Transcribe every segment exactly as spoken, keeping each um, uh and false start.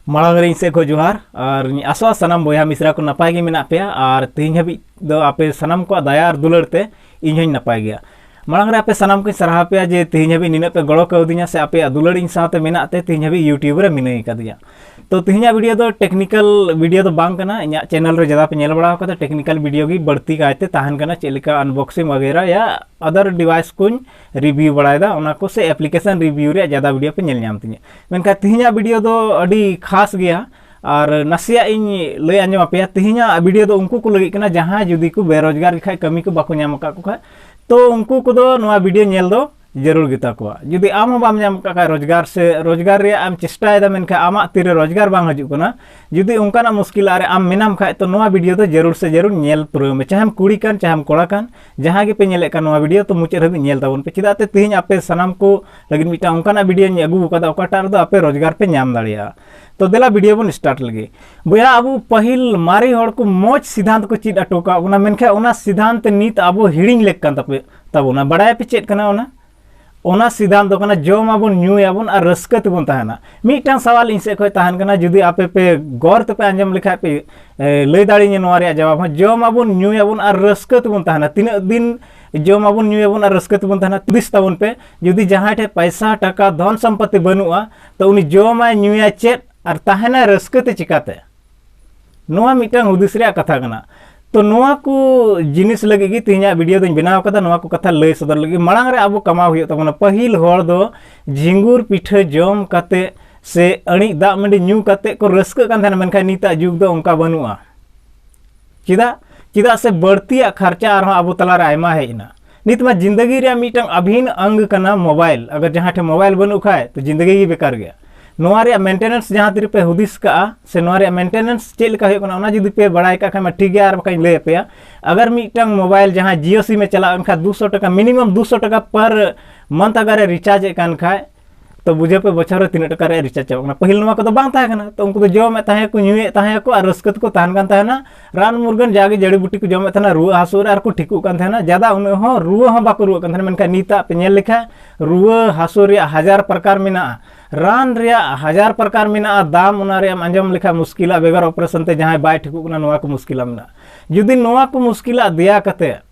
ᱢᱟᱲᱟᱝ ᱨᱮ ᱤᱧ ᱥᱮᱫ ᱠᱷᱚᱱ ᱡᱚᱦᱟᱨ, ᱟᱨ ᱤᱧ ᱟᱥᱚᱜᱼᱟ ᱥᱟᱱᱟᱢ ᱵᱚᱭᱦᱟ ᱢᱤᱥᱨᱟ ᱠᱚ ᱱᱟᱯᱟᱭ ᱜᱮ ᱢᱮᱱᱟᱜ ᱯᱮᱭᱟ, ᱟᱨ ᱛᱮᱦᱮᱧ ᱦᱟᱹᱵᱤᱡ ᱫᱚ ᱟᱯᱮ ᱥᱟᱱᱟᱢ ᱠᱚᱣᱟᱜ ᱫᱟᱭᱟ ᱟᱨ ᱫᱩᱞᱟᱹᱲ ᱛᱮ ᱤᱧ ᱦᱚᱸᱧ ᱱᱟᱯᱟᱭ ᱜᱮᱭᱟ᱾ ᱢᱟᱲᱟᱝ ᱨᱮ ᱟᱯᱮ ᱥᱟᱱᱟᱢ ᱠᱚᱧ ᱥᱟᱨᱦᱟᱣ ᱯᱮᱭᱟ ᱡᱮ ᱛᱮᱦᱮᱧ ᱦᱟᱹᱵᱤᱡ ᱱᱤᱱᱟᱹᱜ ᱯᱮ ᱜᱚᱲᱚ ᱠᱟᱣᱫᱤᱧᱟ ᱥᱮ ᱟᱯᱮᱭᱟᱜ ᱫᱩᱞᱟᱹᱲ ᱤᱧ ᱥᱟᱶᱛᱮ ᱢᱮᱱᱟᱜ ᱛᱮ ᱛᱮᱦᱮᱧ ᱦᱟᱹᱵᱤᱡ YouTube ᱨᱮ ᱢᱤᱱᱟᱹᱧ ᱟᱠᱟᱫᱤᱧᱟ᱾ ᱛᱚ ᱛᱮᱦᱮᱧᱟᱜ video ᱫᱚ technical video ᱫᱚ ᱵᱟᱝ ᱠᱟᱱᱟ, ᱤᱧᱟᱹᱜ channel ᱨᱮ ᱡᱟᱫᱟ ᱯᱮ ᱧᱮᱞ ᱵᱟᱲᱟ ᱟᱠᱟᱫᱟ, technical video ᱜᱮ ᱵᱟᱹᱲᱛᱤ ᱠᱟᱭᱛᱮ ᱛᱟᱦᱮᱱ ᱠᱟᱱᱟ, ᱪᱮᱫ ᱞᱮᱠᱟ unboxing ᱵᱟᱜᱮᱨᱟ ᱭᱟ other device ᱠᱚᱧ review ᱵᱟᱲᱟᱭᱮᱫᱟ, ᱚᱱᱟ ᱠᱚ ᱥᱮ application review ᱨᱮᱭᱟᱜ ᱡᱟᱫᱟ video ᱯᱮ ᱧᱮᱞ ᱧᱟᱢ ᱛᱤᱧᱟᱹ᱾ ᱢᱮᱱᱠᱷᱟᱱ ᱛᱮᱦᱮᱧᱟᱜ video ᱫᱚ ᱟᱹᱰᱤ ᱠᱷᱟᱥ ᱜᱮᱭᱟ, ᱟᱨ ᱱᱟᱥᱮᱭᱟᱜ ᱤᱧ ᱞᱟᱹᱭ ᱟᱸᱡᱚᱢ ᱟᱯᱮᱭᱟ᱾ ᱛᱮᱦᱮᱧᱟᱜ video ᱫᱚ ᱩᱱᱠᱩ ᱠᱚ ᱞᱟᱹᱜᱤᱫ ᱠᱟᱱᱟ ᱡᱟᱦᱟᱸᱭ ᱡᱩᱫᱤ ᱠᱚ ᱵᱮᱨᱳᱡᱽᱜᱟᱨ ᱜᱮ ᱠᱷᱟᱡ, ᱠᱟᱹᱢᱤ ᱠᱚ ᱵᱟᱠᱚ ᱧᱟᱢ ᱟᱠᱟᱫ ᱠᱚ ᱠᱷᱟᱡ, ᱛᱚ ᱩᱱᱠᱩ ᱠᱚᱫᱚ ᱱᱚᱣᱟ video ᱧᱮᱞ ᱫᱚ ᱡᱟᱹᱨᱩᱲ ᱜᱮᱛᱟ ᱠᱚᱣᱟ᱾ ᱡᱩᱫᱤ ᱟᱢ ᱦᱚᱸ ᱵᱟᱢ ᱧᱟᱢ ᱟᱠᱟᱫ ᱠᱷᱟᱡ ᱨᱳᱡᱽᱜᱟᱨ, ᱥᱮ ᱨᱳᱡᱽᱜᱟᱨ ᱨᱮᱭᱟᱜ ᱮᱢ ᱪᱮᱥᱴᱟᱭᱮᱫᱟ ᱢᱮᱱᱠᱷᱟᱱ ᱟᱢᱟᱜ ᱛᱤᱨᱮ ᱨᱳᱡᱽᱜᱟᱨ ᱵᱟᱝ ᱦᱤᱡᱩᱜ ᱠᱟᱱᱟ, ᱡᱩᱫᱤ ᱚᱱᱠᱟᱱᱟᱜ ᱢᱩᱥᱠᱤᱞ ᱨᱮ ᱟᱢ ᱢᱮᱱᱟᱢ ᱠᱷᱟᱡ, ᱛᱚ ᱱᱚᱣᱟ video ᱫᱚ ᱡᱟᱹᱨᱩᱲ ᱥᱮ ᱡᱟᱹᱨᱩᱲ ᱧᱮᱞ ᱯᱩᱨᱟᱹᱣ ᱢᱮ, ᱪᱟᱦᱮᱢ ᱠᱩᱲᱤ ᱠᱟᱱ ᱪᱟᱦᱮᱢ ᱠᱚᱲᱟ ᱠᱟᱱ, ᱡᱟᱦᱟᱸ ᱜᱮᱯᱮ ᱧᱮᱞᱮᱫ ᱠᱟᱱ ᱱᱚᱣᱟ video, ᱛᱚ ᱢᱩᱪᱟᱹᱫ ᱦᱟᱹᱵᱤᱡ ᱧᱮᱞ ᱛᱟᱵᱚᱱ ᱯᱮ᱾ ᱪᱮᱫᱟᱜ ᱛᱮ ᱛᱮᱦᱮᱧ ᱟᱯᱮ ᱥᱟᱱᱟᱢ ᱠᱚ ᱞᱟᱹᱜᱤᱫ ᱢᱤᱫᱴᱟᱝ ᱚᱱᱠᱟᱱᱟᱜ videoᱧ ᱟᱹᱜᱩ ᱟᱠᱟᱫᱟ ᱚᱠᱟᱴᱟᱜ ᱨᱮᱫᱚ ᱟᱯᱮ ᱨᱳᱡᱽᱜᱟᱨ ᱯᱮ ᱧᱟᱢ ᱫᱟᱲᱮᱭᱟᱜᱼᱟ᱾ ᱛᱚ ᱫᱮᱞᱟ video ᱵᱚᱱ start ᱞᱮᱜᱮ᱾ ᱵᱚᱭᱦᱟ, ᱟᱵᱚ ᱯᱟᱹᱦᱤᱞ ᱢᱟᱨᱮ ᱦᱚᱲ ᱠᱚ ᱢᱚᱡᱽ ᱥᱤᱫᱷᱟᱱᱛ ᱠᱚ ᱪᱮᱫ ᱦᱚᱴᱚ ᱠᱟᱜ ᱵᱚᱱᱟ, ᱢᱮᱱᱠᱷᱟᱱ ᱚᱱᱟ ᱥᱤᱫᱷᱟᱱᱛ ᱱᱤᱛ ᱟᱵᱚ ᱦᱤᱲᱤᱧ ᱞᱮᱠ ᱠᱟᱱ ᱛᱟᱯᱮ-, ᱛᱟᱵᱚᱱᱟ᱾ ᱵᱟᱲᱟᱭᱟᱯᱮ ᱪᱮᱫ ᱠᱟᱱᱟ ᱚᱱᱟ? ᱚᱱᱟ ᱥᱤᱫᱷᱟᱱᱛ ᱫᱚ ᱠᱟᱱᱟ, ᱡᱚᱢ ᱟᱵᱚᱱ, ᱧᱩᱭᱟᱵᱚᱱ ᱟᱨ ᱨᱟᱹᱥᱠᱟᱹ ᱛᱮᱵᱚᱱ ᱛᱟᱦᱮᱱᱟ᱾ ᱢᱤᱫᱴᱟᱝ ᱥᱟᱣᱟᱞ ᱤᱧ ᱥᱮᱫ ᱠᱷᱚᱱ ᱛᱟᱦᱮᱱ ᱠᱟᱱᱟ, ᱡᱩᱫᱤ ᱟᱯᱮ ᱯᱮ ᱜᱚᱨ ᱛᱮᱯᱮ ᱟᱸᱡᱚᱢ ᱞᱮᱠᱷᱟᱡ ᱯᱮ, ᱮ, ᱞᱟᱹᱭ ᱫᱟᱲᱮᱭᱟᱹᱧᱟ ᱱᱚᱣᱟ ᱨᱮᱭᱟᱜ ᱡᱟᱣᱟᱵ ᱦᱚᱸ᱾ ᱡᱚᱢ ᱟᱵᱚᱱ, ᱧᱩᱭᱟᱵᱚᱱ ᱟᱨ ᱨᱟᱹᱥᱠᱟᱹ ᱛᱮᱵᱚᱱ ᱛᱟᱦᱮᱱᱟ᱾ ᱛᱤᱱᱟᱹᱜ ᱫᱤᱱ ᱡᱚᱢ ᱟᱵᱚᱱ, ᱧᱩᱭᱟᱵᱚᱱ ᱟᱨ ᱨᱟᱹᱥᱠᱟᱹ ᱛᱮᱵᱚᱱ ᱛᱟᱦᱮᱱᱟ? ᱦᱩᱫᱤᱥ ᱛᱟᱵᱚᱱ ᱯᱮ, ᱡᱩᱫᱤ ᱡᱟᱦᱟᱸᱭ ᱴᱷᱮᱱ ᱯᱟᱭᱥᱟ, ᱴᱟᱠᱟ, ᱫᱷᱚᱱ ᱥᱚᱢᱯᱚᱛᱤ ᱵᱟᱹᱱᱩᱜᱼᱟ, ᱛᱚ ᱩᱱᱤ ᱡᱚᱢᱟᱭ, ᱧᱩᱭᱟᱭ ᱪᱮᱫ ᱟᱨ ᱛᱟᱦᱮᱱᱟᱭ ᱨᱟᱹᱥᱠᱟᱹ ᱛᱮ ᱪᱤᱠᱟᱛᱮ? ᱱᱚᱣᱟ ᱢᱤᱫᱴᱟᱝ ᱦᱩᱫᱤᱥ ᱨᱮᱭᱟᱜ ᱠᱟᱛᱷᱟ ᱠᱟᱱᱟ᱾ ᱛᱚ ᱱᱚᱣᱟ ᱠᱚ ᱡᱤᱱᱤᱥ ᱞᱟᱹᱜᱤᱫ ᱜᱮ ᱛᱮᱦᱮᱧᱟᱜ video ᱫᱚᱧ ᱵᱮᱱᱟᱣ ᱠᱟᱫᱟ, ᱱᱚᱣᱟ ᱠᱚ ᱠᱟᱛᱷᱟ ᱞᱟᱹᱭ ᱥᱚᱫᱚᱨ ᱞᱟᱹᱜᱤᱫ᱾ ᱢᱟᱲᱟᱝ ᱨᱮ ᱟᱵᱚ ᱠᱟᱢᱟᱣ ᱦᱩᱭᱩᱜ ᱛᱟᱵᱚᱱᱟ᱾ ᱯᱟᱹᱦᱤᱞ ᱦᱚᱲ ᱫᱚ ᱡᱷᱤᱸᱜᱩᱨ ᱯᱤᱴᱷᱟᱹ ᱡᱚᱢ ᱠᱟᱛᱮ ᱥᱮ ᱟᱹᱬᱤᱡ ᱫᱟᱜ ᱢᱟᱹᱰᱤ ᱧᱩ ᱠᱟᱛᱮ ᱠᱚ ᱨᱟᱹᱥᱠᱟᱹᱜ ᱠᱟᱱ ᱛᱟᱦᱮᱱᱟ, ᱢᱮᱱᱠᱷᱟᱱ ᱱᱤᱛᱟᱜ ᱡᱩᱜᱽ ᱫᱚ ᱚᱱᱠᱟ ᱵᱟᱹᱱᱩᱜᱼᱟ᱾ ᱪᱮᱫᱟᱜ? ᱪᱮᱫᱟᱜ ᱥᱮ ᱵᱟᱹᱲᱛᱤᱭᱟᱜ ᱠᱷᱟᱨᱪᱟ ᱟᱨᱦᱚᱸ ᱟᱵᱚ ᱛᱟᱞᱟᱨᱮ ᱟᱭᱢᱟ ᱦᱮᱡ ᱮᱱᱟ᱾ ᱱᱤᱛ ᱢᱟ ᱡᱤᱱᱫᱟᱹᱜᱤ ᱨᱮᱭᱟᱜ ᱢᱤᱫᱴᱟᱝ ᱟᱵᱷᱤᱱ ᱟᱝᱜ ᱠᱟᱱᱟ mobile᱾ ᱟᱜᱟᱨ ᱡᱟᱦᱟᱸᱭ ᱴᱷᱮᱱ mobile ᱵᱟᱹᱱᱩᱜ ᱠᱷᱟᱡ, ᱛᱚ ᱡᱤᱱᱫᱟᱹᱜᱤ ᱜᱮ ᱵᱮᱠᱟᱨ ᱜᱮᱭᱟ᱾ ᱱᱚᱣᱟ ᱨᱮᱭᱟᱜ maintenance ᱡᱟᱦᱟᱸ ᱛᱤᱨᱮ ᱯᱮ ᱦᱩᱫᱤᱥ ᱠᱟᱜᱼᱟ, ᱥᱮ ᱱᱚᱣᱟ ᱨᱮᱭᱟᱜ maintenance ᱪᱮᱫ ᱞᱮᱠᱟ ᱦᱩᱭᱩᱜ ᱠᱟᱱᱟ, ᱚᱱᱟ ᱡᱩᱫᱤ ᱯᱮ ᱵᱟᱲᱟᱭ ᱠᱟᱜ ᱠᱷᱟᱡ ᱢᱟ ᱴᱷᱤᱠ ᱜᱮᱭᱟ, ᱟᱨ ᱵᱟᱠᱷᱟᱡ ᱤᱧ ᱞᱟᱹᱭ ᱟᱯᱮᱭᱟ᱾ ᱟᱜᱟᱨ ᱢᱤᱫᱴᱟᱝ mobile ᱡᱟᱦᱟᱸ Jio SIM ᱮ ᱪᱟᱞᱟᱜ ᱠᱟᱱ ᱠᱷᱟᱡ, ᱫᱩᱥᱚ ᱴᱟᱠᱟ, minimum ᱫᱩᱥᱚ ᱴᱟᱠᱟ per month ᱟᱜᱟᱨ ᱮ recharge ᱮᱫ ᱠᱟᱱ ᱠᱷᱟᱡ, ᱛᱚ ᱵᱩᱡᱷᱟᱹᱣ ᱯᱮ, ᱵᱚᱪᱷᱚᱨ ᱨᱮ ᱛᱤᱱᱟᱹᱜ ᱴᱟᱠᱟ ᱨᱮᱭᱟᱜ ᱨᱤᱪᱟᱨᱡᱽ ᱪᱟᱵᱟᱜ ᱠᱟᱱᱟ᱾ ᱯᱟᱹᱦᱤᱞ ᱱᱚᱣᱟ ᱠᱚᱫᱚ ᱵᱟᱝ ᱛᱟᱦᱮᱸ ᱠᱟᱱᱟ᱾ ᱛᱚ ᱩᱱᱠᱩ ᱫᱚ ᱡᱚᱢᱮᱫ ᱛᱟᱦᱮᱸ ᱠᱚ, ᱧᱩᱭᱮᱫ ᱛᱟᱦᱮᱸ ᱠᱚ ᱟᱨ ᱨᱟᱹᱥᱠᱟᱹ ᱛᱮᱠᱚ ᱛᱟᱦᱮᱱ ᱠᱟᱱ ᱛᱟᱦᱮᱱᱟ᱾ ᱨᱟᱱ ᱢᱩᱨᱜᱟᱹᱱ ᱡᱟᱜᱮ ᱡᱟᱹᱲᱤ ᱵᱩᱴᱤ ᱠᱚ ᱡᱚᱢᱮᱫ ᱛᱟᱦᱮᱱᱟ, ᱨᱩᱣᱟᱹᱜ ᱦᱟᱹᱥᱩ ᱨᱮ ᱟᱨ ᱠᱚ ᱴᱷᱤᱠᱚᱜ ᱠᱟᱱ ᱛᱟᱦᱮᱱᱟ᱾ ᱡᱟᱫᱟ ᱩᱱᱟᱹᱜ ᱦᱚᱸ ᱨᱩᱣᱟᱹ ᱦᱚᱸ ᱵᱟᱠᱚ ᱨᱩᱣᱟᱹᱜ ᱠᱟᱱ ᱛᱟᱦᱮᱱᱟ᱾ ᱢᱮᱱᱠᱷᱟᱱ ᱱᱤᱛᱟᱜ ᱯᱮ ᱧᱮᱞ ᱞᱮᱠᱷᱟᱱ ᱨᱩᱣᱟᱹ ᱦᱟᱹᱥᱩ ᱨᱮᱭᱟᱜ ᱦᱟᱡᱟᱨ ᱯᱨᱚᱠᱟᱨ ᱢᱮᱱᱟᱜᱼᱟ, ᱨᱟᱱ ᱨᱮᱭᱟᱜ ᱦᱟᱡᱟᱨ ᱯᱨᱚᱠᱟᱨ ᱢᱮᱱᱟᱜᱼᱟ, ᱫᱟᱢ ᱚᱱᱟ ᱨᱮᱭᱟᱜ ᱮᱢ ᱟᱸᱡᱚᱢ ᱞᱮᱠᱷᱟᱱ ᱢᱩᱥᱠᱤᱞᱟ᱾ ᱵᱮᱜᱚᱨ ᱚᱯᱟᱨᱮᱥᱚᱱ ᱛᱮ ᱡᱟᱦᱟᱸᱭ ᱵᱟᱭ ᱴᱷᱤᱠᱚᱜ ᱠᱟᱱᱟ, ᱱᱚᱣᱟ ᱠᱚ ᱢᱩᱥᱠᱤᱞᱟ ᱢᱮᱱᱟᱜᱼᱟ᱾ ᱡᱩᱫᱤ ᱱᱚᱣᱟ ᱠᱚ ᱢᱩᱥᱠᱤᱞᱟ ᱫᱮᱭᱟ ᱠᱟᱛᱮ,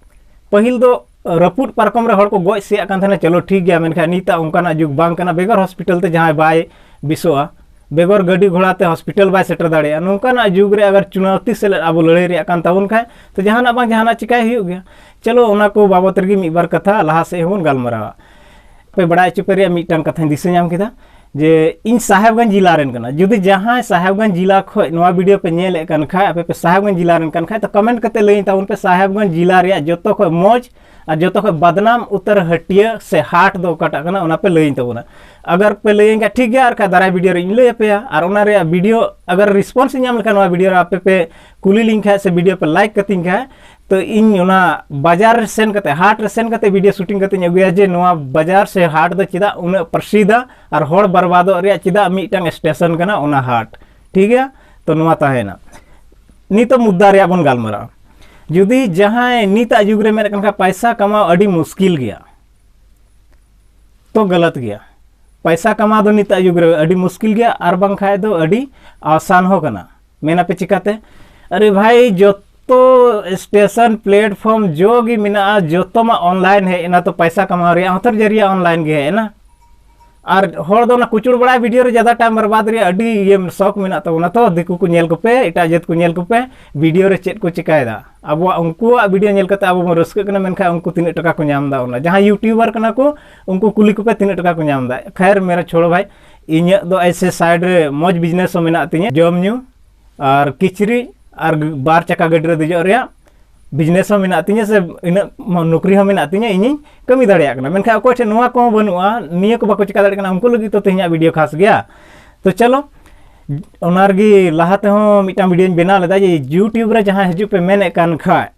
ᱯᱟᱹᱦᱤᱞ ᱫᱚ ᱨᱟᱹᱯᱩᱫ ᱯᱟᱨᱠᱚᱢ ᱨᱮ ᱦᱚᱲ ᱠᱚ ᱜᱚᱡ ᱥᱮᱭᱟᱜ ᱠᱟᱱ ᱛᱟᱦᱮᱱᱟ, ᱪᱚᱞᱚ ᱴᱷᱤᱠ ᱜᱮᱭᱟ, ᱢᱮᱱᱠᱷᱟᱱ ᱱᱤᱛᱟᱜ ᱚᱱᱠᱟᱱᱟᱜ ᱡᱩᱜᱽ ᱵᱟᱝ ᱠᱟᱱᱟ᱾ ᱵᱮᱜᱚᱨ ᱦᱚᱥᱯᱤᱴᱟᱞ ᱛᱮ ᱡᱟᱦᱟᱸᱭ ᱵᱟᱭ ᱵᱮᱥᱚᱜᱼᱟ, ᱵᱮᱜᱚᱨ ᱜᱟᱹᱰᱤ ᱜᱷᱚᱲᱟ ᱛᱮ ᱦᱚᱥᱯᱤᱴᱟᱞ ᱵᱟᱭ ᱥᱮᱴᱮᱨ ᱫᱟᱲᱮᱭᱟᱜᱼᱟ, ᱱᱚᱝᱠᱟᱱᱟᱜ ᱡᱩᱜᱽ ᱨᱮ ᱟᱜᱟᱨ ᱪᱩᱱᱟᱣᱛᱤ ᱥᱮᱞᱮᱫ ᱟᱵᱚ ᱞᱟᱹᱲᱦᱟᱹᱭ ᱨᱮᱭᱟᱜ ᱠᱟᱱ ᱛᱟᱵᱚᱱ ᱠᱷᱟᱱ, ᱛᱚ ᱡᱟᱦᱟᱱᱟᱜ ᱵᱟᱝ ᱡᱟᱦᱟᱱᱟᱜ ᱪᱤᱠᱟᱭ ᱦᱩᱭᱩᱜ ᱜᱮᱭᱟ᱾ ᱪᱚᱞᱚ ᱚᱱᱟ ᱠᱚ ᱵᱟᱵᱚᱛ ᱨᱮᱜᱮ ᱢᱤᱫ ᱵᱟᱨ ᱠᱟᱛᱷᱟ ᱞᱟᱦᱟ ᱥᱮᱫ ᱦᱚᱸᱵᱚᱱ ᱜᱟᱞᱢᱟᱨᱟᱣᱟ᱾ ᱯᱮ ᱵᱟᱲᱟᱭ ᱦᱚᱪᱚ ᱯᱮ ᱨᱮᱭᱟᱜ ᱢᱤᱫᱴᱟᱝ ᱠᱟᱛᱷᱟᱧ ᱫᱤᱥᱟᱹ ᱧᱟᱢ ᱠᱮᱫᱟ ᱡᱮ ᱤᱧ ᱥᱟᱦᱮᱵᱽᱜᱚᱸᱡᱽ ᱡᱮᱞᱟ ᱨᱮᱱ ᱠᱟᱱᱟ᱾ ᱡᱩᱫᱤ ᱡᱟᱦᱟᱸᱭ ᱥᱟᱦᱮᱵᱽᱜᱚᱸᱡᱽ ᱡᱮᱞᱟ ᱠᱷᱚᱱ ᱱᱚᱣᱟ ᱵᱷᱤᱰᱤᱭᱳ ᱯᱮ ᱧᱮᱞᱮᱫ ᱠᱟᱱ ᱠᱷᱟᱡ, ᱟᱯᱮ ᱯᱮ ᱥᱟᱦᱮᱵᱽᱜᱚᱸᱡᱽ ᱡᱮᱞᱟ ᱨᱮᱱ ᱠᱟᱱ ᱠᱷᱟᱡ, ᱛᱚ ᱠᱚᱢᱮᱱᱴ ᱠᱟᱛᱮ ᱞᱟᱹᱭᱟᱹᱧ ᱛᱟᱵᱚᱱ ᱯᱮ ᱥᱟᱦᱮᱵᱽᱜᱚᱸᱡᱽ ᱡᱮᱞᱟ ᱨᱮᱭᱟᱜ ᱡᱚᱛᱚ ᱠᱷᱚᱱ ᱢᱚᱡᱽ ᱟᱨ ᱡᱚᱛᱚ ᱠᱷᱚᱱ ᱵᱟᱫᱱᱟᱢ ᱩᱛᱟᱹᱨ ᱦᱟᱹᱴᱤᱭᱟᱹ ᱥᱮ ᱦᱟᱴ ᱫᱚ ᱚᱠᱟᱴᱟᱜ ᱠᱟᱱᱟ, ᱚᱱᱟ ᱯᱮ ᱞᱟᱹᱭᱟᱹᱧ ᱛᱟᱵᱚᱱᱟ᱾ ᱟᱜᱟᱨ ᱯᱮ ᱞᱟᱹᱭᱟᱹᱧ ᱠᱷᱟᱡ ᱴᱷᱤᱠ ᱜᱮᱭᱟ, ᱟᱨ ᱠᱷᱟᱡ ᱫᱟᱨᱟᱭ ᱵᱷᱤᱰᱤᱭᱳ ᱨᱮ ᱤᱧ ᱞᱟᱹᱭ ᱟᱯᱮᱭᱟ᱾ ᱟᱨ ᱚᱱᱟ ᱨᱮᱭᱟᱜ ᱵᱷᱤᱰᱤᱭᱳ ᱟᱜᱟᱨ ᱨᱮᱥᱯᱚᱱᱥ ᱤᱧ ᱧᱟᱢ ᱞᱮᱠᱷᱟᱱ, ᱱᱚᱣᱟ ᱵᱷᱤᱰᱤᱭᱳ ᱨᱮ ᱟᱯᱮ ᱯᱮ ᱠᱩᱞᱤ ᱞᱤᱧ ᱠᱷᱟᱡ ᱥᱮ ᱵᱷᱤᱰᱤᱭᱳ ᱯᱮ ᱞᱟᱭᱤᱠ ᱠᱟᱹᱛᱤᱧ ᱠᱷᱟᱡ, ᱛᱚ ᱤᱧ ᱚᱱᱟ ᱵᱟᱡᱟᱨ ᱨᱮ ᱥᱮᱱ ᱠᱟᱛᱮ, ᱦᱟᱴ ᱨᱮ ᱥᱮᱱ ᱠᱟᱛᱮ ᱵᱷᱤᱰᱤᱭᱳ ᱥᱩᱴᱤᱝ ᱠᱟᱛᱮᱧ ᱟᱹᱜᱩᱭᱟ ᱡᱮ ᱱᱚᱣᱟ ᱵᱟᱡᱟᱨ ᱥᱮ ᱦᱟᱴ ᱫᱚ ᱪᱮᱫᱟᱜ ᱩᱱᱟᱹᱜ ᱯᱨᱚᱥᱤᱫᱷᱟ ᱟᱨ ᱦᱚᱲ ᱵᱟᱨᱵᱟᱫᱚᱜ ᱨᱮᱭᱟᱜ ᱪᱮᱫᱟᱜ ᱢᱤᱫᱴᱟᱝ ᱥᱴᱮᱥᱚᱱ ᱠᱟᱱᱟ ᱚᱱᱟ ᱦᱟᱴ᱾ ᱴᱷᱤᱠ ᱜᱮᱭᱟ, ᱛᱚ ᱱᱚᱣᱟ ᱛᱟᱦᱮᱸᱭᱮᱱᱟ᱾ ᱱᱤᱛᱚᱜ ᱢᱩᱫᱽᱫᱟ ᱨᱮᱭᱟᱜ ᱵᱚᱱ ᱜᱟᱞᱢᱟᱨᱟᱜᱼᱟ᱾ ᱡᱩᱫᱤ ᱡᱟᱦᱟᱸᱭ ᱱᱤᱛᱟᱜ ᱡᱩᱜᱽ ᱨᱮ ᱢᱮᱱᱮᱫ ᱠᱟᱱ ᱠᱷᱟᱱ ᱯᱟᱭᱥᱟ ᱠᱟᱢᱟᱣ ᱟᱹᱰᱤ ᱢᱩᱥᱠᱤᱞ ᱜᱮᱭᱟ, ᱛᱚ ᱜᱟᱞᱟᱛ ᱜᱮᱭᱟ᱾ ᱯᱟᱭᱥᱟ ᱠᱟᱢᱟᱣ ᱫᱚ ᱱᱤᱛᱟᱜ ᱡᱩᱜᱽ ᱨᱮ ᱟᱹᱰᱤ ᱢᱩᱥᱠᱤᱞ ᱜᱮᱭᱟ, ᱟᱨ ᱵᱟᱝᱠᱷᱟᱡ ᱫᱚ ᱟᱹᱰᱤ ᱟᱥᱟᱱ ᱦᱚᱸ ᱠᱟᱱᱟ᱾ ᱢᱮᱱᱟᱯᱮ ᱪᱤᱠᱟᱹᱛᱮ? ᱟᱨᱮ ᱵᱷᱟᱭ, ᱡᱚᱛᱚ ᱥᱴᱮᱥᱚᱱ ᱯᱞᱮᱴᱯᱷᱚᱨᱢ ᱡᱚ ᱜᱮ ᱢᱮᱱᱟᱜᱼᱟ, ᱡᱚᱛᱚ ᱢᱟ ᱚᱱᱞᱟᱭᱤᱱ ᱦᱮᱡ ᱮᱱᱟ, ᱛᱚ ᱯᱟᱭᱥᱟ ᱠᱟᱢᱟᱣ ᱨᱮᱭᱟᱜ ᱦᱚᱸ ᱛᱚ ᱡᱟᱹᱨᱤᱭᱟ ᱚᱱᱞᱟᱭᱤᱱ ᱜᱮ ᱦᱮᱡ ᱮᱱᱟ᱾ ᱟᱨ ᱦᱚᱲ ᱫᱚ ᱚᱱᱟ ᱠᱩᱪᱩᱲ ᱵᱟᱲᱟᱭ ᱵᱷᱤᱰᱤᱭᱳ ᱨᱮ ᱡᱟᱫᱟ ᱴᱟᱭᱤᱢ ᱵᱟᱨᱵᱟᱫ ᱨᱮᱭᱟᱜ ᱟᱹᱰᱤ ᱤᱭᱟᱹ ᱥᱚᱠ ᱢᱮᱱᱟᱜ ᱛᱟᱵᱚᱱᱟ᱾ ᱛᱚ ᱫᱤᱠᱩ ᱠᱚ ᱧᱮᱞ ᱠᱚᱯᱮ, ᱮᱴᱟᱜ ᱡᱟᱹᱛ ᱠᱚ ᱧᱮᱞ ᱠᱚᱯᱮ, ᱵᱷᱤᱰᱤᱭᱳ ᱨᱮ ᱪᱮᱫ ᱠᱚ ᱪᱤᱠᱟᱭᱮᱫᱟ᱾ ᱟᱵᱚᱣᱟᱜ, ᱩᱱᱠᱩᱣᱟᱜ ᱵᱷᱤᱰᱤᱭᱳ ᱧᱮᱞ ᱠᱟᱛᱮ ᱟᱵᱚ ᱵᱚᱱ ᱨᱟᱹᱥᱠᱟᱹᱜ ᱠᱟᱱᱟ, ᱢᱮᱱᱠᱷᱟᱱ ᱩᱱᱠᱩ ᱛᱤᱱᱟᱹᱜ ᱴᱟᱠᱟ ᱠᱚ ᱧᱟᱢ ᱮᱫᱟ? ᱚᱱᱟ ᱡᱟᱦᱟᱸᱭ ᱭᱩᱴᱩᱵᱟᱨ ᱠᱟᱱᱟ ᱠᱚ, ᱩᱱᱠᱩ ᱠᱩᱞᱤ ᱠᱚᱯᱮ ᱛᱤᱱᱟᱹᱜ ᱴᱟᱠᱟ ᱠᱚ ᱧᱟᱢ ᱮᱫᱟ᱾ ᱠᱷᱟᱭᱨ ᱢᱮᱨᱟ ᱪᱷᱳᱲᱳ ᱵᱷᱟᱭ, ᱤᱧᱟᱹᱜ ᱫᱚ ᱮᱭᱥᱮ ᱥᱟᱭᱤᱰ ᱨᱮ ᱢᱚᱡᱽ ᱵᱤᱡᱽᱱᱮᱥ ᱦᱚᱸ ᱢᱮᱱᱟᱜ ᱛᱤᱧᱟᱹ, ᱡᱚᱢ ᱧᱩ ᱟᱨ ᱠᱤᱪᱨᱤᱡ ᱟᱨ ᱵᱟᱨ ᱪᱟᱠᱟ ᱜᱟᱹᱰᱤ ᱨᱮ ᱫᱮᱡᱚᱜ ᱨᱮᱭᱟᱜ ᱵᱤᱡᱽᱱᱮᱥ ᱦᱚᱸ ᱢᱮᱱᱟᱜ ᱛᱤᱧᱟᱹ, ᱥᱮ ᱤᱱᱟᱹᱜ ᱢᱚ-, ᱱᱚᱠᱨᱤ ᱦᱚᱸ ᱢᱮᱱᱟᱜ ᱛᱤᱧᱟᱹ, ᱤᱧᱤᱧ ᱠᱟᱹᱢᱤ ᱫᱟᱲᱮᱭᱟᱜ ᱠᱟᱱᱟ᱾ ᱢᱮᱱᱠᱷᱟᱱ ᱚᱠᱚᱭ ᱴᱷᱮᱱ ᱱᱚᱣᱟ ᱠᱚᱦᱚᱸ ᱵᱟᱹᱱᱩᱜᱼᱟ, ᱱᱤᱭᱟᱹ ᱠᱚ ᱵᱟᱠᱚ ᱪᱤᱠᱟ ᱫᱟᱲᱮᱭᱟᱜ ᱠᱟᱱᱟ, ᱩᱱᱠᱩ ᱞᱟᱹᱜᱤᱫ ᱛᱚ ᱛᱮᱦᱮᱧᱟᱜ ᱵᱷᱤᱰᱤᱭᱳ ᱠᱷᱟᱥ ᱜᱮᱭᱟ᱾ ᱛᱚ ᱪᱚᱞᱚ, ᱚᱱᱟ ᱨᱮᱜᱮ ᱞᱟᱦᱟ ᱛᱮᱦᱚᱸ ᱢᱤᱫᱴᱟᱝ ᱵᱷᱤᱰᱤᱭᱳᱧ ᱵᱮᱱᱟᱣ ᱞᱮᱫᱟ ᱡᱮ YouTube ᱨᱮ ᱡᱟᱦᱟᱸᱭ ᱦᱤᱡᱩᱜ ᱯᱮ ᱢᱮᱱᱮᱫ ᱠᱟᱱ ᱠᱷᱟᱡ,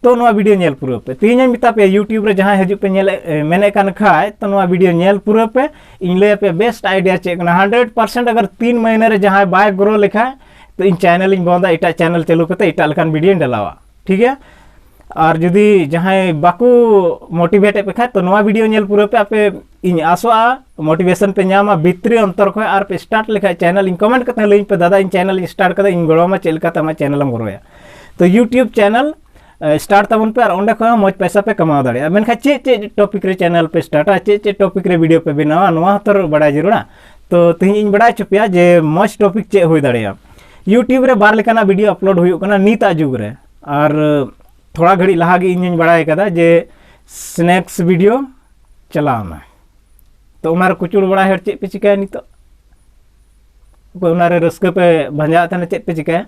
ᱛᱚ ᱱᱚᱣᱟ video ᱧᱮᱞ ᱯᱩᱨᱟᱹᱣ ᱯᱮ᱾ ᱛᱮᱦᱮᱧ ᱤᱧ ᱢᱮᱛᱟ ᱯᱮᱭᱟ, YouTube ᱨᱮ ᱡᱟᱦᱟᱸᱭ ᱦᱤᱡᱩᱜ ᱯᱮ ᱧᱮᱞ, ᱮ, ᱢᱮᱱᱮᱫ ᱠᱟᱱ ᱠᱷᱟᱡ, ᱛᱚ ᱱᱚᱣᱟ video ᱧᱮᱞ ᱯᱩᱨᱟᱹᱣ ᱯᱮ᱾ ᱤᱧ ᱞᱟᱹᱭ ᱟᱯᱮᱭᱟ best idea ᱪᱮᱫ ᱠᱟᱱᱟ᱾ ᱦᱟᱱᱰᱨᱮᱰ ᱯᱟᱨᱥᱮᱱᱴ ᱟᱜᱟᱨ ᱛᱤᱱ ᱢᱟᱹᱦᱱᱟᱹ ᱨᱮ ᱡᱟᱦᱟᱸᱭ ᱵᱟᱭ grow ᱞᱮᱠᱷᱟᱡ, ᱛᱚ ᱤᱧ channel ᱤᱧ ᱵᱚᱱᱫᱟ, ᱮᱴᱟᱜ channel ᱪᱟᱹᱞᱩ ᱠᱟᱛᱮ ᱮᱴᱟᱜ ᱞᱮᱠᱟᱱ video ᱧ ᱰᱟᱞᱟᱣᱟ, ᱴᱷᱤᱠ ᱜᱮᱭᱟ? ᱟᱨ ᱡᱩᱫᱤ ᱡᱟᱦᱟᱸᱭ ᱵᱟᱠᱚ motivate ᱮᱫ ᱯᱮ ᱠᱷᱟᱡ, ᱛᱚ ᱱᱚᱣᱟ video ᱧᱮᱞ ᱯᱩᱨᱟᱹᱣ ᱯᱮ᱾ ᱟᱯᱮ, ᱤᱧ ᱟᱥᱚᱜᱼᱟ motivation ᱯᱮ ᱧᱟᱢᱟ ᱵᱷᱤᱛᱨᱤ ᱚᱱᱛᱚᱨ ᱠᱷᱚᱱ, ᱟᱨ ᱯᱮ start ᱞᱮᱠᱷᱟᱡ channel ᱤᱧ comment ᱠᱟᱛᱮ ᱞᱟᱹᱭᱟᱹᱧ ᱯᱮ, "ᱫᱟᱫᱟ, ᱤᱧ channel ᱤᱧ start ᱠᱟᱫᱟ, ᱤᱧ ᱜᱚᱲᱚ ᱟᱢᱟ, ᱪᱮᱫ ᱞᱮᱠᱟᱛᱮ ᱟᱢᱟᱜ channel ᱮᱢ grow ᱟ?" ᱛᱚ YouTube channel, ᱮ, start ᱛᱟᱵᱚᱱ ᱯᱮ ᱟᱨ ᱚᱸᱰᱮ ᱠᱷᱚᱱ ᱦᱚᱸ ᱢᱚᱡᱽ ᱯᱚᱭᱥᱟ ᱯᱮ ᱠᱟᱢᱟᱣ ᱫᱟᱲᱮᱭᱟᱜᱼᱟ᱾ ᱢᱮᱱᱠᱷᱟᱱ ᱪᱮᱫ ᱪᱮᱫ topic ᱨᱮ channel ᱯᱮ start ᱟ, ᱪᱮᱫ ᱪᱮᱫ topic ᱨᱮ video ᱯᱮ ᱵᱮᱱᱟᱣᱟ, ᱱᱚᱣᱟ ᱦᱚᱸ ᱛᱚ ᱵᱟᱲᱟᱭ ᱡᱟᱹᱨᱩᱲᱟ᱾ ᱛᱚ ᱛᱮᱦᱮᱧ ᱤᱧ ᱵᱟᱲᱟᱭ ᱦᱚᱪᱚ ᱯᱮᱭᱟ ᱡᱮ ᱢᱚᱡᱽ topic ᱪᱮᱫ ᱦᱩᱭ ᱫᱟᱲᱮᱭᱟᱜᱼᱟ᱾ YouTube ᱨᱮ ᱵᱟᱨ ᱞᱮᱠᱟᱱᱟᱜ video upload ᱦᱩᱭᱩᱜ ᱠᱟᱱᱟ ᱱᱤᱛᱟᱜ ᱡᱩᱜᱽ ᱨᱮ, ᱟᱨ ᱛᱷᱚᱲᱟ ᱜᱷᱟᱹᱲᱤᱡ ᱞᱟᱦᱟ ᱜᱮ ᱤᱧ ᱦᱚᱧ ᱵᱟᱲᱟᱭ ᱠᱟᱫᱟ ᱡᱮ snacks video ᱪᱟᱞᱟᱣ ᱮᱱᱟ᱾ ᱛᱚ ᱚᱱᱟᱨᱮ ᱠᱩᱪᱩᱲ ᱵᱟᱲᱟ ᱦᱚᱲ ᱪᱮᱫ ᱯᱮ ᱪᱤᱠᱟᱹᱭᱟ ᱱᱤᱛᱚᱜ? ᱚᱠᱚᱭ ᱚᱱᱟᱨᱮ ᱨᱟᱹᱥᱠᱟᱹ ᱯᱮ ᱵᱷᱟᱸᱡᱟᱣᱮᱫ ᱛᱟᱦᱮᱱᱟ, ᱪᱮᱫ ᱯᱮ ᱪᱤᱠᱟᱹᱭᱟ?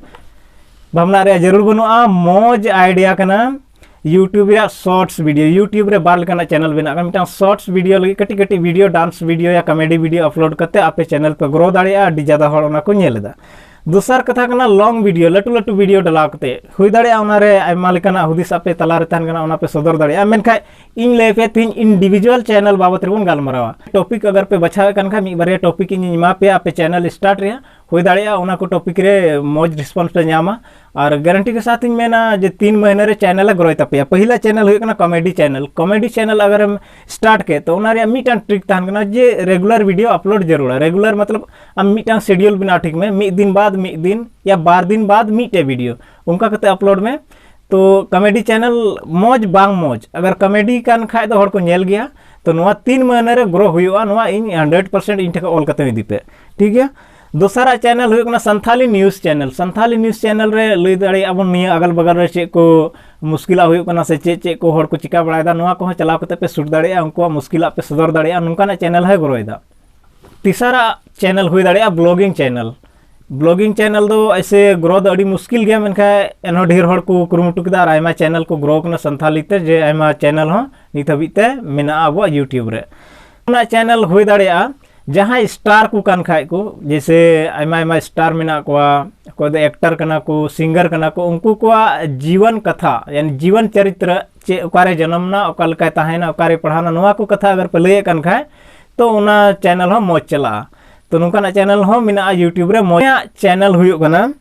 ᱵᱷᱟᱵᱽᱱᱟ ᱨᱮᱭᱟᱜ ᱡᱟᱹᱨᱩᱲ ᱵᱟᱹᱱᱩᱜᱼᱟ, ᱢᱚᱡᱽ idea ᱠᱟᱱᱟ᱾ YouTube ᱨᱮᱭᱟᱜ shorts video, YouTube ᱨᱮ ᱵᱟᱨ ᱞᱮᱠᱟᱱᱟᱜ channel ᱵᱮᱱᱟᱜ ᱠᱟᱱᱟ᱾ ᱢᱤᱫᱴᱟᱝ shorts video ᱞᱟᱹᱜᱤᱫ ᱠᱟᱹᱴᱤᱡ ᱠᱟᱹᱴᱤᱡ video, dance video ᱭᱟ comedy video upload ᱠᱟᱛᱮ ᱟᱯᱮ channel ᱯᱮ grow ᱫᱟᱲᱮᱭᱟᱜᱼᱟ, ᱟᱹᱰᱤ ᱡᱟᱫᱟ ᱦᱚᱲ ᱚᱱᱟ ᱠᱚ ᱧᱮᱞ ᱮᱫᱟ᱾ ᱫᱚᱥᱟᱨ ᱠᱟᱛᱷᱟ ᱠᱟᱱᱟ long video, ᱞᱟᱹᱴᱩ ᱞᱟᱹᱴᱩ video ᱰᱟᱞᱟᱣ ᱠᱟᱛᱮ᱾ ᱦᱩᱭ ᱫᱟᱲᱮᱭᱟᱜᱼᱟ ᱚᱱᱟᱨᱮ ᱟᱭᱢᱟ ᱞᱮᱠᱟᱱᱟᱜ ᱦᱩᱫᱤᱥ ᱟᱯᱮ ᱛᱟᱞᱟᱨᱮ ᱛᱟᱦᱮᱱ ᱠᱟᱱᱟ, ᱚᱱᱟ ᱯᱮ ᱥᱚᱫᱚᱨ ᱫᱟᱲᱮᱭᱟᱜᱼᱟ, ᱢᱮᱱᱠᱷᱟᱡ ᱤᱧ ᱞᱟᱹᱭ ᱯᱮ ᱛᱮᱦᱮᱧ individual channel ᱵᱟᱵᱚᱛ ᱨᱮᱵᱚᱱ ᱜᱟᱞᱢᱟᱨᱟᱣᱟ᱾ Topic ᱟᱜᱟᱨ ᱯᱮ ᱵᱟᱪᱷᱟᱣᱮᱫ ᱠᱟᱱ ᱠᱷᱟᱡ, ᱢᱤᱫ ᱵᱟᱨᱭᱟ topic ᱤᱧ ᱮᱢᱟ ᱯᱮᱭᱟ ᱟᱯᱮ channel start ᱨᱮᱭᱟᱜ, ᱦᱩᱭ ᱫᱟᱲᱮᱭᱟᱜᱼᱟ ᱚᱱᱟ ᱠᱚ topic ᱨᱮ ᱢᱚᱡᱽ response ᱯᱮ ᱧᱟᱢᱟ᱾ ᱟᱨ guarantee ᱠᱮ ᱥᱟᱛᱷ ᱤᱧ ᱢᱮᱱᱟ ᱡᱮ ᱛᱤᱱ ᱢᱟᱹᱦᱱᱟᱹ ᱨᱮ channel ᱮ grow ᱭ ᱛᱟᱯᱮᱭᱟ᱾ ᱯᱟᱹᱦᱤᱞᱟ channel ᱦᱩᱭᱩᱜ ᱠᱟᱱᱟ comedy channel᱾ Comedy channel ᱟᱜᱟᱨᱮᱢ start ᱠᱮᱫ, ᱛᱚ ᱚᱱᱟ ᱨᱮᱭᱟᱜ ᱢᱤᱫᱴᱟᱝ trick ᱛᱟᱦᱮᱱ ᱠᱟᱱᱟ ᱡᱮ regular video upload ᱡᱟᱹᱨᱩᱲᱟ᱾ Regular ᱢᱚᱛᱞᱚᱵ ᱟᱢ ᱢᱤᱫᱴᱟᱝ schedule ᱵᱮᱱᱟᱣ ᱴᱷᱤᱠ ᱢᱮ, ᱢᱤᱫ ᱫᱤᱱ ᱵᱟᱫ ᱢᱤᱫ ᱫᱤᱱ ᱭᱟ ᱵᱟᱨ ᱫᱤᱱ ᱵᱟᱫ ᱢᱤᱫᱴᱮᱡ video, ᱚᱱᱠᱟ ᱠᱟᱛᱮ upload ᱢᱮ᱾ ᱛᱚ comedy channel ᱢᱚᱡᱽ ᱵᱟᱝ ᱢᱚᱡᱽ, ᱟᱜᱟᱨ comedy ᱠᱟᱱ ᱠᱷᱟᱡ ᱫᱚ ᱦᱚᱲ ᱠᱚ ᱧᱮᱞ ᱜᱮᱭᱟ᱾ ᱛᱚ ᱱᱚᱣᱟ ᱛᱤᱱ ᱢᱟᱹᱦᱱᱟᱹ ᱨᱮ grow ᱦᱩᱭᱩᱜᱼᱟ, ᱱᱚᱣᱟ ᱤᱧ hundred percent ᱤᱧ ᱴᱷᱮᱱ ᱠᱷᱚᱱ ᱚᱞ ᱠᱟᱛᱮ ᱤᱫᱤ ᱯᱮ, ᱴᱷᱤᱠ ᱜᱮᱭᱟ? ᱫᱚᱥᱟᱨᱟᱜ channel ᱦᱩᱭᱩᱜ ᱠᱟᱱᱟ Santhali News Channel᱾ Santhali News Channel ᱨᱮ ᱞᱟᱹᱭ ᱫᱟᱲᱮᱭᱟᱜᱼᱟ ᱵᱚᱱ ᱱᱤᱭᱟᱹ ᱟᱜᱟᱞ ᱵᱟᱜᱟᱞ ᱨᱮ ᱪᱮᱫ ᱠᱚ ᱢᱩᱥᱠᱤᱞᱟᱜ ᱦᱩᱭᱩᱜ ᱠᱟᱱᱟ ᱥᱮ ᱪᱮᱫ ᱪᱮᱫ ᱠᱚ ᱦᱚᱲ ᱠᱚ ᱪᱤᱠᱟ ᱵᱟᱲᱟᱭᱮᱫᱟ, ᱱᱚᱣᱟ ᱠᱚᱦᱚᱸ ᱪᱟᱞᱟᱣ ᱠᱟᱛᱮ ᱯᱮ shoot ᱫᱟᱲᱮᱭᱟᱜᱼᱟ, ᱩᱱᱠᱩᱣᱟᱜ ᱢᱩᱥᱠᱤᱞᱟᱜ ᱯᱮ ᱥᱚᱫᱚᱨ ᱫᱟᱲᱮᱭᱟᱜᱼᱟ, ᱱᱚᱝᱠᱟᱱᱟᱜ channel ᱦᱚᱸᱭ grow ᱭᱮᱫᱟ᱾ ᱛᱮᱥᱟᱨᱟᱜ channel ᱦᱩᱭ ᱫᱟᱲᱮᱭᱟᱜᱼᱟ blogging channel᱾ Blogging channel ᱫᱚ ᱮᱭᱥᱮ grow ᱫᱚ ᱟᱹᱰᱤ ᱢᱩᱥᱠᱤᱞ ᱜᱮᱭᱟ, ᱢᱮᱱᱠᱷᱟᱱ ᱮᱱᱦᱚᱸ ᱰᱷᱮᱨ ᱦᱚᱲ ᱠᱚ ᱠᱩᱨᱩᱢᱩᱴᱩ ᱠᱮᱫᱟ ᱟᱨ ᱟᱭᱢᱟ channel ᱠᱚ grow ᱠᱟᱱᱟ ᱥᱟᱱᱛᱷᱟᱞᱤ ᱛᱮ, ᱡᱮ ᱟᱭᱢᱟ channel ᱦᱚᱸ ᱱᱤᱛ ᱦᱟᱹᱵᱤᱡ ᱛᱮ ᱢᱮᱱᱟᱜᱼᱟ ᱟᱵᱚᱣᱟᱜ YouTube ᱨᱮ᱾ ᱚᱱᱟ channel ᱦᱩᱭ ᱫᱟᱲᱮᱭᱟᱜᱼᱟ ᱡᱟᱦᱟᱸᱭ ᱥᱴᱟᱨ ᱠᱚ ᱠᱟᱱ ᱠᱷᱟᱡ ᱠᱚ, ᱡᱮᱭᱥᱮ ᱟᱭᱢᱟ ᱟᱭᱢᱟ ᱥᱴᱟᱨ ᱢᱮᱱᱟᱜ ᱠᱚᱣᱟ, ᱚᱠᱚᱭ ᱫᱚ ᱮᱠᱴᱟᱨ ᱠᱟᱱᱟ ᱠᱚ, ᱥᱤᱝᱜᱟᱨ ᱠᱟᱱᱟ ᱠᱚ, ᱩᱱᱠᱩ ᱠᱚᱣᱟᱜ ᱡᱤᱵᱚᱱ ᱠᱟᱛᱷᱟ, ᱭᱟᱱᱤ ᱡᱤᱵᱚᱱ ᱪᱚᱨᱤᱛᱨᱚ, ᱪᱮᱫ, ᱚᱠᱟᱨᱮ ᱡᱚᱱᱚᱢ ᱱᱟ, ᱚᱠᱟ ᱞᱮᱠᱟᱭ ᱛᱟᱦᱮᱸᱭᱮᱱᱟ, ᱚᱠᱟᱨᱮ ᱯᱟᱲᱦᱟᱣ ᱱᱟ, ᱱᱚᱣᱟ ᱠᱚ ᱠᱟᱛᱷᱟ ᱟᱜᱟᱨ ᱯᱮ ᱞᱟᱹᱭᱮᱫ ᱠᱟᱱ ᱠᱷᱟᱡ, ᱛᱚ ᱚᱱᱟ ᱪᱮᱱᱮᱞ ᱦᱚᱸ ᱢᱚᱡᱽ ᱪᱟᱞᱟᱜᱼᱟ᱾ ᱛᱚ ᱱᱚᱝᱠᱟᱱᱟᱜ ᱪᱮᱱᱮᱞ ᱦᱚᱸ ᱢᱮᱱᱟᱜᱼᱟ YouTube ᱨᱮ᱾ ᱢᱚᱡᱽ ᱪᱮᱱᱮᱞ ᱦᱩᱭᱩᱜ ᱠᱟᱱᱟ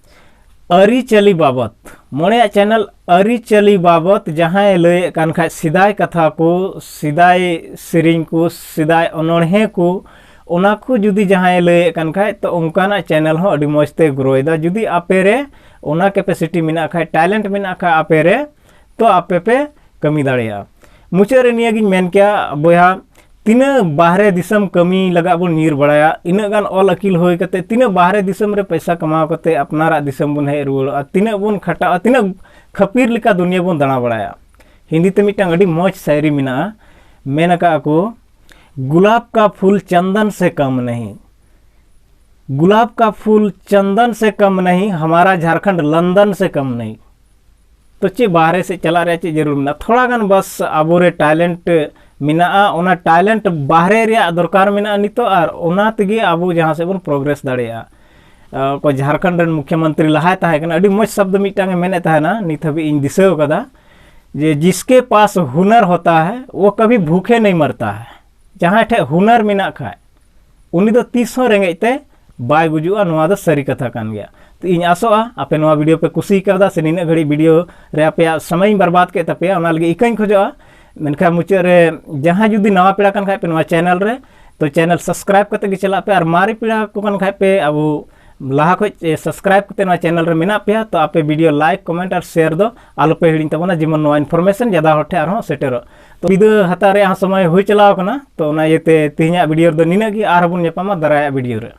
ᱟᱹᱨᱤᱪᱟᱹᱞᱤ ᱵᱟᱵᱚᱛ᱾ ᱢᱚᱬᱮᱭᱟᱜ ᱪᱮᱱᱮᱞ ᱟᱹᱨᱤᱪᱟᱹᱞᱤ ᱵᱟᱵᱚᱛ, ᱡᱟᱦᱟᱸᱭ ᱞᱟᱹᱭᱮᱫ ᱠᱟᱱ ᱠᱷᱟᱡ ᱥᱮᱫᱟᱭ ᱠᱟᱛᱷᱟ ᱠᱚ, ᱥᱮᱫᱟᱭ ᱥᱮᱨᱮᱧ ᱠᱚ, ᱥᱮᱫᱟᱭ ᱚᱱᱚᱬᱦᱮ ᱠᱚ, ᱚᱱᱟ ᱠᱚ ᱡᱩᱫᱤ ᱡᱟᱦᱟᱸᱭ ᱞᱟᱹᱭᱮᱫ ᱠᱟᱱ ᱠᱷᱟᱡ, ᱛᱚ ᱚᱱᱠᱟᱱᱟᱜ ᱪᱮᱱᱮᱞ ᱦᱚᱸ ᱟᱹᱰᱤ ᱢᱚᱡᱽ ᱛᱮ ᱜᱨᱳᱭᱮᱫᱟ᱾ ᱡᱩᱫᱤ ᱟᱯᱮ ᱨᱮ ᱚᱱᱟ ᱠᱮᱯᱮᱥᱤᱴᱤ ᱢᱮᱱᱟᱜ ᱠᱷᱟᱡ, ᱴᱮᱞᱮᱱᱴ ᱢᱮᱱᱟᱜ ᱠᱷᱟᱡ ᱟᱯᱮ ᱨᱮ, ᱛᱚ ᱟᱯᱮ ᱯᱮ ᱠᱟᱹᱢᱤ ᱫᱟᱲᱮᱭᱟᱜᱼᱟ᱾ ᱢᱩᱪᱟᱹᱫ ᱨᱮ ᱱᱤᱭᱟᱹ ᱜᱤᱧ ᱢᱮᱱ ᱠᱮᱭᱟ ᱵᱚᱭᱦᱟ, ᱛᱤᱱᱟᱹᱜ ᱵᱟᱦᱨᱮ ᱫᱤᱥᱚᱢ ᱠᱟᱹᱢᱤ ᱞᱟᱜᱟᱜ ᱵᱚᱱ ᱧᱤᱨ ᱵᱟᱲᱟᱭᱟ, ᱤᱱᱟᱹᱜ ᱜᱟᱱ ᱚᱞ ᱟᱹᱠᱤᱞ ᱦᱩᱭ ᱠᱟᱛᱮ ᱛᱤᱱᱟᱹᱜ ᱵᱟᱦᱨᱮ ᱫᱤᱥᱚᱢ ᱨᱮ ᱯᱚᱭᱥᱟ ᱠᱟᱢᱟᱣ ᱠᱟᱛᱮ ᱟᱯᱱᱟᱨᱟᱜ ᱫᱤᱥᱚᱢ ᱵᱚᱱ ᱦᱮᱡ ᱨᱩᱣᱟᱹᱲᱚᱜᱼᱟ, ᱛᱤᱱᱟᱹᱜ ᱵᱚᱱ ᱠᱷᱟᱴᱟᱜᱼᱟ, ᱛᱤᱱᱟᱹᱜ ᱠᱷᱟᱹᱯᱤᱨ ᱞᱮᱠᱟ ᱫᱩᱱᱤᱭᱟᱹ ᱵᱚᱱ ᱫᱟᱬᱟ ᱵᱟᱲᱟᱭᱟ᱾ ᱦᱤᱱᱫᱤ ᱛᱮ ᱢᱤᱫᱴᱟᱝ ᱟᱹᱰᱤ ᱢᱚᱡᱽ ᱥᱟᱭᱨᱤ ᱢᱮᱱᱟᱜᱼᱟ, ᱢᱮᱱ ᱟᱠᱟᱫᱼᱟ ᱠᱚ, "ᱜᱩᱞᱟᱵ ᱠᱟ ᱯᱷᱩᱞ ᱪᱚᱱᱫᱚᱱ ᱥᱮ ᱠᱚᱢ ᱱᱟᱦᱤ, ᱜᱩᱞᱟᱵ ᱠᱟ ᱯᱷᱩᱞ ᱪᱚᱱᱫᱚᱱ ᱥᱮ ᱠᱚᱢ ᱱᱟᱦᱤ, ᱦᱟᱢᱟᱨᱟ ᱡᱷᱟᱨᱠᱷᱚᱸᱰ ᱞᱚᱱᱫᱚᱱ ᱥᱮ ᱠᱚᱢ ᱱᱟᱦᱤ᱾" ᱛᱚ ᱪᱮᱫ ᱵᱟᱦᱨᱮ ᱥᱮᱫ ᱪᱟᱞᱟᱜ ᱨᱮᱭᱟᱜ ᱪᱮᱫ ᱡᱟᱹᱨᱩᱲ ᱢᱮᱱᱟᱜᱼᱟ? ᱛᱷᱚᱲᱟ ᱜᱟᱱ ᱵᱟᱥ ᱟᱵᱚᱨᱮ ᱴᱮᱞᱮᱱᱴ ᱢᱮᱱᱟᱜᱼᱟ, ᱚᱱᱟ ᱴᱮᱞᱮᱱᱴ ᱵᱟᱦᱨᱮ ᱨᱮᱭᱟᱜ ᱫᱚᱨᱠᱟᱨ ᱢᱮᱱᱟᱜᱼᱟ ᱱᱤᱛᱚᱜ, ᱟᱨ ᱚᱱᱟ ᱛᱮᱜᱮ ᱟᱵᱚ ᱡᱟᱦᱟᱸ ᱥᱮᱫ ᱵᱚᱱ ᱯᱨᱳᱜᱨᱮᱥ ᱫᱟᱲᱮᱭᱟᱜᱼᱟ᱾ ᱟᱨ ᱚᱠᱚᱭ ᱡᱷᱟᱲᱠᱷᱚᱸᱰ ᱨᱮᱱ ᱢᱩᱠᱷᱭᱚᱢᱚᱱᱛᱨᱤ ᱞᱟᱦᱟᱭ ᱛᱟᱦᱮᱸ ᱠᱟᱱᱟ, ᱟᱹᱰᱤ ᱢᱚᱡᱽ ᱥᱚᱵᱫᱚ ᱢᱤᱫᱴᱟᱝ ᱮ ᱢᱮᱱᱮᱫ ᱛᱟᱦᱮᱱᱟ, ᱱᱤᱛ ᱦᱟᱹᱵᱤᱡ ᱤᱧ ᱫᱤᱥᱟᱹ ᱟᱠᱟᱫᱟ, ᱡᱮ "ᱡᱤᱥᱠᱮ ᱯᱟᱥ ᱦᱩᱱᱟᱨ ᱦᱳᱛᱟ ᱦᱟᱭ, ᱣᱳ ᱠᱟᱵᱷᱤ ᱵᱷᱩᱠᱷᱮ ᱱᱟᱦᱤ ᱢᱟᱨᱛᱟ ᱦᱟᱭ᱾" ᱡᱟᱦᱟᱸᱭ ᱴᱷᱮᱱ ᱦᱩᱱᱟᱨ ᱢᱮᱱᱟᱜ ᱠᱷᱟᱡ, ᱩᱱᱤ ᱫᱚ ᱛᱤᱥ ᱦᱚᱸ ᱨᱮᱸᱜᱮᱡ ᱛᱮ ᱵᱟᱭ ᱜᱩᱡᱩᱜᱼᱟ᱾ ᱱᱚᱣᱟ ᱫᱚ ᱥᱟᱹᱨᱤ ᱠᱟᱛᱷᱟ ᱠᱟᱱ ᱜᱮᱭᱟ᱾ ᱛᱚ ᱤᱧ ᱟᱥᱚᱜᱼᱟ ᱟᱯᱮ ᱱᱚᱣᱟ ᱵᱷᱤᱰᱤᱭᱳ ᱯᱮ ᱠᱩᱥᱤ ᱠᱟᱣᱫᱟ, ᱥᱮ ᱱᱤᱱᱟᱹᱜ ᱜᱷᱟᱹᱲᱤᱡ ᱵᱷᱤᱰᱤᱭᱳ ᱨᱮ ᱟᱯᱮᱭᱟᱜ ᱥᱚᱢᱚᱭ ᱤᱧ ᱵᱟᱨᱵᱟᱫ ᱠᱮᱫ ᱛᱟᱯᱮᱭᱟ, ᱚᱱᱟ ᱞᱟᱹᱜᱤᱫ ᱤᱠᱟᱹᱧ ᱠᱷᱚᱡᱚᱜᱼᱟ᱾ ᱢᱮᱱᱠᱷᱟᱱ ᱢᱩᱪᱟᱹᱫ ᱨᱮ ᱡᱟᱦᱟᱸᱭ ᱡᱩᱫᱤ ᱱᱟᱣᱟ ᱯᱮᱲᱟ ᱠᱟᱱ ᱠᱷᱟᱡ ᱯᱮ ᱱᱚᱣᱟ ᱪᱮᱱᱮᱞ ᱨᱮ, ᱛᱚ ᱪᱮᱱᱮᱞ ᱥᱟᱵᱥᱠᱨᱟᱭᱤᱵ ᱠᱟᱛᱮ ᱜᱮ ᱪᱟᱞᱟᱜ ᱯᱮ, ᱟᱨ ᱢᱟᱨᱮ ᱯᱮᱲᱟ ᱠᱚ ᱠᱟᱱ ᱠᱷᱟᱡ ᱯᱮ, ᱟᱵᱚ ᱞᱟᱦᱟ ᱠᱷᱚᱡ ᱥᱟᱵᱥᱠᱨᱟᱭᱤᱵ ᱠᱟᱛᱮ ᱱᱚᱣᱟ ᱪᱮᱱᱮᱞ ᱨᱮ ᱢᱮᱱᱟᱜ ᱯᱮᱭᱟ, ᱛᱚ ᱟᱯᱮ ᱵᱷᱤᱰᱤᱭᱳ ᱞᱟᱭᱤᱠ, ᱠᱚᱢᱮᱱᱴ ᱟᱨ ᱥᱮᱭᱟᱨ ᱫᱚ ᱟᱞᱚ ᱯᱮ ᱦᱤᱲᱤᱧ ᱛᱟᱵᱚᱱᱟ, ᱡᱮᱢᱚᱱ ᱱᱚᱣᱟ ᱤᱱᱯᱷᱚᱨᱢᱮᱥᱚᱱ ᱡᱟᱫᱟ ᱦᱚᱲ ᱴᱷᱮᱱ ᱟᱨᱦᱚᱸ ᱥᱮᱴᱮᱨᱚᱜ᱾ ᱛᱚ ᱵᱤᱫᱟᱹ ᱦᱟᱛᱟᱣ ᱨᱮᱭᱟᱜ ᱦᱚᱸ ᱥᱚᱢᱚᱭ ᱦᱩᱭ ᱪᱟᱞᱟᱣ ᱠᱟᱱᱟ᱾ ᱛᱚ ᱚᱱᱟ ᱤᱭᱟᱹᱛᱮ ᱛᱮᱦᱮᱧᱟᱜ ᱵᱷᱤᱰᱤᱭᱳ ᱨᱮᱫᱚ ᱱᱤᱱᱟᱹᱜ ᱜᱮ, ᱟᱨᱦᱚᱸ ᱵᱚᱱ ᱧᱟᱯᱟᱢᱟ ᱫᱟᱨᱟᱭᱟᱜ ᱵᱷᱤᱰᱤᱭᱳ ᱨᱮ᱾